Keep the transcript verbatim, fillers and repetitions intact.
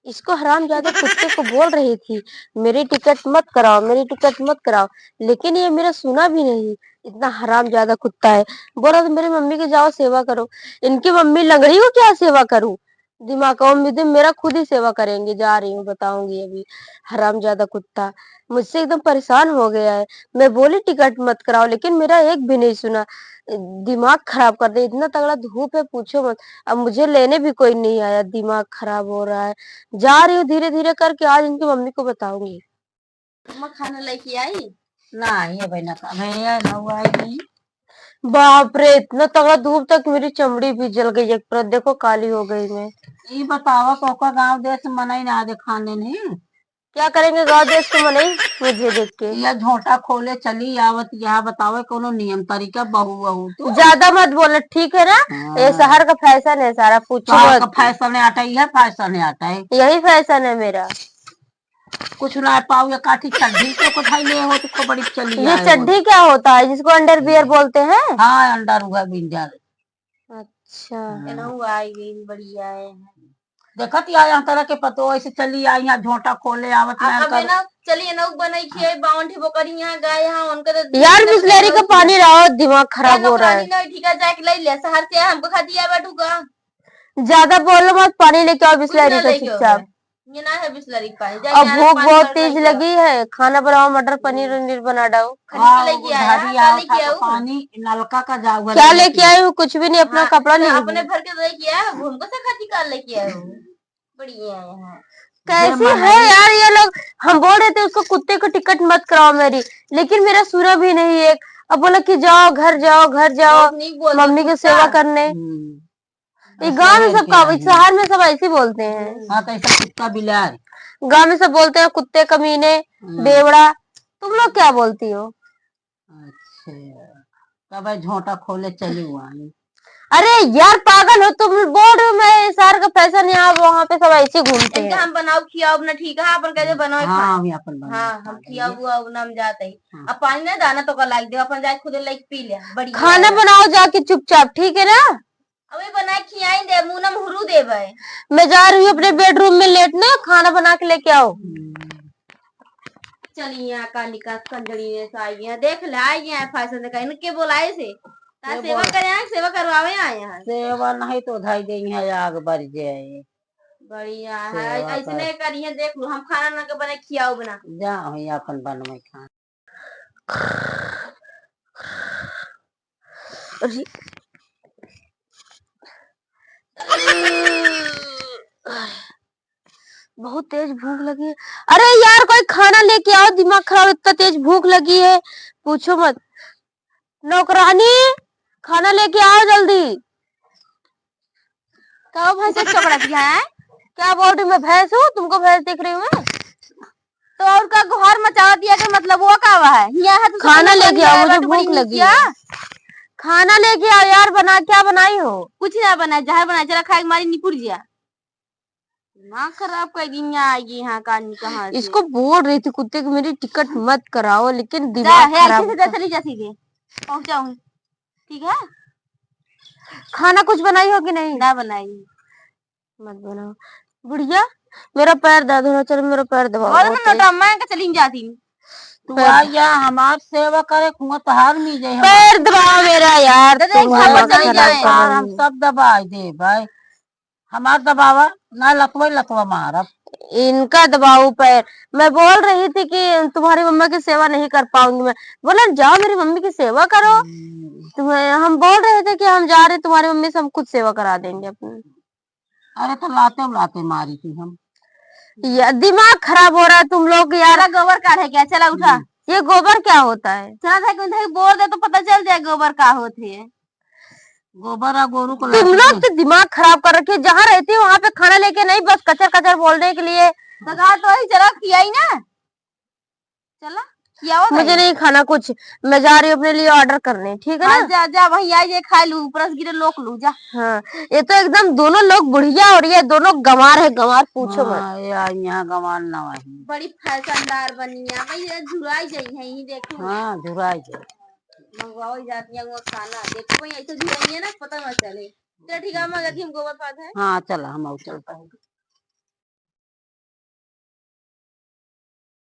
इसको हरामजादा कुत्ते को बोल रही थी, "मेरी टिकट मत कराओ, मेरी टिकट मत कराओ," लेकिन ये मेरा सुना भी नहीं। इतना हरामजादा कुत्ता है। बोला तो मेरी मम्मी के जाओ सेवा करो। इनकी मम्मी लंगड़ी को क्या सेवा करूं? दिमाग का उम्मीद है, मेरा खुद ही सेवा करेंगे। जा रही हूँ, बताऊंगी अभी। हरामजादा कुत्ता मुझसे एकदम परेशान हो गया है। मैं बोली टिकट मत कराओ, लेकिन मेरा एक भी नहीं सुना। दिमाग खराब कर दे, इतना तगड़ा धूप है, पूछो मत। अब मुझे लेने भी कोई नहीं आया, दिमाग खराब हो रहा है। जा रही हूँ धीरे धीरे करके, आज इनकी मम्मी को बताऊंगी। अम्मा खाना लेके आई? ना, ये भाई ना खा, भैया ना आई नहीं। बाप रे, इतना तगड़ा धूप था कि मेरी चमड़ी भी जल गई, एक परत देखो काली हो गई मैं। ये बतावा, कोका गांव देश मनई ना दे खाने नहीं? क्या करेंगे गांव देश के मनई मुझे देख के? या झोंटा खोले चली आवत, या बतावे कोनो नियम तरीका, बहू, बहू तो। ज्यादा मत बोलो, ठीक है ना? हाँ। ये शहर का फैशन है सारा, पूछो शहर मत। का फैशन है, आटा, यह फैशन है, आटा है। यही फैशन है मेरा। कुछ ना पाओ, ये काठी चड्ढी के को धइले हो, तो को बड़ी चली ये आए हो। चड्ढी क्या होता है, जिसको अंडरवियर हम्म। बोलते हैं? हाँ, अंडर हुआ बिंडर। अच्छा। हाँ। एनहु आई गई, बढ़िया है। देखत या यहाँ तरह के पतो ऐसे चली आई, यहाँ झोंटा खोले आवत आ, मैं अबे कर। ना, चलिए ना, बनई खियाई, बावन ठे बोकरी यहाँ, गाय यहाँ, उनका तो यार, बिस्लरी का पानी लाओ, दिमाग खराब हो रहा है। पानी ना, ठीक है, जाके ले ले, शहर से हमको खा दिया बैठू का। ज्यादा बोलो मत, पानी लेके आओ, कुछ बिस्लरी ना का लेके चुपचाप। आओ। ये ना है बिस्लरी का पानी, जाके अब यहाँ भूख पानी बहुत भर तेज लेके आओ। लगी है, खाना बनाओ, मटर पनीर हम्म। वनीर बना डाओ। खरीद के हाँ, लेके आया, उधारी का आओ, लेके था तो आओ? पानी नलका का जाओ, क्या लेके लेके आई हूँ? कुछ भी नहीं, अपना हाँ, कपड़ा तो नहीं अपने है। भर के लेके आया, हमको से खाती का लेके आया हूँ। बढ़िया है, हाँ। कैसी है यार ये लोग? हम बोल रहे थे उसको कुत्ते को टिकट मत कराओ मेरी, लेकिन मेरा सुना भी नहीं एक। अब बोला कि जाओ घर जाओ, घर जाओ, लोग नहीं बोलते मम्मी की कुत्ता। सेवा करने। हम्म। ये ऐसे गाँव में है सब क्या का, है? शहर में सब ऐसे ही बोलते हैं। हाँ, तो ऐसा कुत्ता बिलार। गाँव में सब बोलते हैं कुत्ते कमीने, हम्म। बेवड़ा। तुम लोग क्या बोलती हो? अच्छा, तब झोंटा खोले चली आई। अरे यार, पागल हो तुम, बोल रहे हो मैं शहर का फैशन, यहाँ वहाँ पे सब ऐसे घूमते इनका हैं। हम बनाओ खियाओ ना, ठीक है, अपन कैसे बनाओ हाँ, खाए। हम अपन बनाओ हाँ, खा हम लेंगे। खियाओ हुआ ना, हम जाते ही। हाँ। अब पानी ना दाना तो का लाग दे, अपन जाए खुदे लेके पी ले, बढ़िया खाना है। बनाओ जाके चुपचाप, ठीक है ना? अबे बना खियाई दे, मुंह ना मुहरू देबे। मैं जा रही हूँ अपने बेडरूम में लेटने, खाना बना के लेके आओ। हम्म। चली यहाँ का निकास कंजड़ी ने से आई है, देख ले, आई है फैशन देखा, इनके बोलाए से। ता के सेवा बोला? करे आए, सेवा करवावे आए हैं। सेवा नहीं तो धाई दे यहाँ आग बढ़ जाए। बढ़िया है, सेवा ऐसने कर। करिए, देख लो, हम खाना ना के बने खियाओ बना। जा, वही अपन बनवे खाना। अरे, बहुत तेज भूख लगी है। अरे यार, कोई खाना लेके आओ, दिमाग खराब, इतना तेज भूख लगी है, पूछो मत। नौकरानी, खाना लेके आओ जल्दी। का वो भैंस चोकड़ा दिया है? क्या बोल रही, मैं भैंस हूँ, तुमको भैंस दिख रही हूँ मैं? तो और का गुहार मचावा दिया के मतलब वो का हुआ है? यहाँ है तो खाना लेके आओ, मुझे भूख लगी है। खाना लेके आओ यार, बना, क्या बनाई हो? कुछ ना बनाए, जहर बनाए, चला खाए के मारी निपुर जिया। दिमाग खराब कर दी, यहाँ आएगी, यहाँ का आदमी कहाँ से? इसको बोल रही थी कुत्ते की मेरी टिकट मत कराओ, लेकिन जा, दिमाग है, खराब ऐसे सीधा होता। चली जा सीधे, पहुँचाऊँ, ठीक है? खाना कुछ बनाई हो कि नहीं? ना बनाई। मत बनाओ। बुढ़िया, मेरा पैर दर्द हो रहा, चलो मेरा पैर दबाओ, बहुत तेज। नोटा, मैं का चली जाती। तू पैर आ गया, हमार सेवा करे, कुआं तोहार मिल जाए, हमार। पैर दबाओ मेरा यार, दे दे, तुम खाओ, दिमाग चली खराब जाए। कर रही हो। हम सब दबाई दे भाई। हमार दबावा, ना लकवा, लकवा मारब। इनका दबाओ पैर। मैं बोल रही थी कि तुम्हारी मम्मा की सेवा नहीं कर पाऊंगी मैं। बोला, "जाओ, मेरी मम्मी की सेवा करो।" हम्म। तुम्हें हम बोल रहे थे कि हम जा रहे, तुम्हारी मम्मी से हम खुद सेवा करा देंगे अपनी। अरे, तो लाते लाते मारी थी हम। या, दिमाग खराब हो रहा है तुम लोग यार। चला, गोबर काढ़े क्या? चला, उठा। हम्म। ये गोबर क्या होता है? चला, था कि उधर बोल दे तो पता चल जाए गोबर का होत है। गोबर आ गोरू को तुम लाते लोग हैं। तो दिमाग खराब कर रखे हो, जहाँ रहती हो वहाँ पे खाना लेके नहीं, बस कचर कचर बोलने के लिए। तो कहा तो वही चला खियाई ना, चला खियाओ मुझे भाई। नहीं खाना कुछ, मैं जा रही हूँ अपने लिए ऑर्डर करने, ठीक है हाँ, ना? जा, जा, वहीं आ, ये खा लू, ऊपर से गिरे लोक लू, जा। हाँ, ये तो एकदम दोनों लोग बुढ़िया हो रही है, दोनों गंवार है, गंवार पूछो मत। हाँ, ये आ, यहाँ गंवार ना है। बड़ी फैशनदार बनी है भाई, ये झुराई गई है, ये देखो। हाँ, झुराई गई। मंगवाओ जाती है वो खाना, देखो भाई, ऐसे झुराई है ना, पता ना चले। चल ठीक है, हम आ जाती, हम गोबर पाद है। हाँ, चला, हम आउ चलता है।